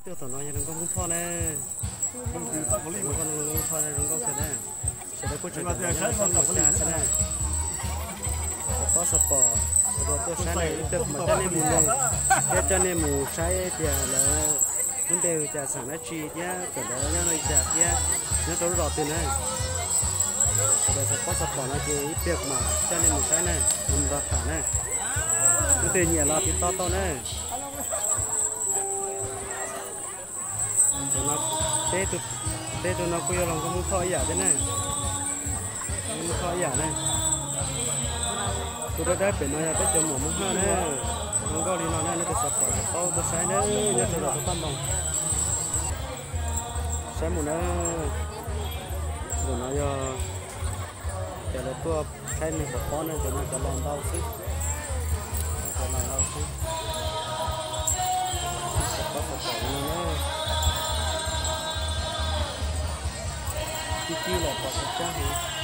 Tuaj tom no yog hluas nkauj Hmoob Thoj na. Hluas nkauj Hmoob Thoj na, zoo nkauj kawg na. Sawv daws kuj tseem nyob tom no xwb na. Xov tob xov pom sawv daws tuaj saib na, ib pliag kuv mam coj nej mus nug thiab coj nej mus saib tias lawv lub npe hu cas, xeem dab tsi thiab tawm ntawd nyob li cas thiab nyob rau lub zos twg na. Sawv daws xov tob xov pom no ces ib pliag kuv mam coj nej mus saib na, mus nrog tham na. Leej twg nyiam los tiv toj tau na. Peb tug no kuj yog hluas nkauj Hmoob Thoj ib yam thiab na. Hmoob Thoj ib yam na. Tus dawb dawb pem no yog peb cov muam Hmoob Haj na. Zoo nkauj li no na, nej tus xov pom tau tuaj saib na, nyob rau zos Toj Npoo. Saib mus na. Zaum no yog cov lawv tuaj saib neeg pov pob na, cov no cov los ntau xwb. Cov los ntau xwb. Xov tob xov pom li no na. Tib tib los pom tsis tshua heev.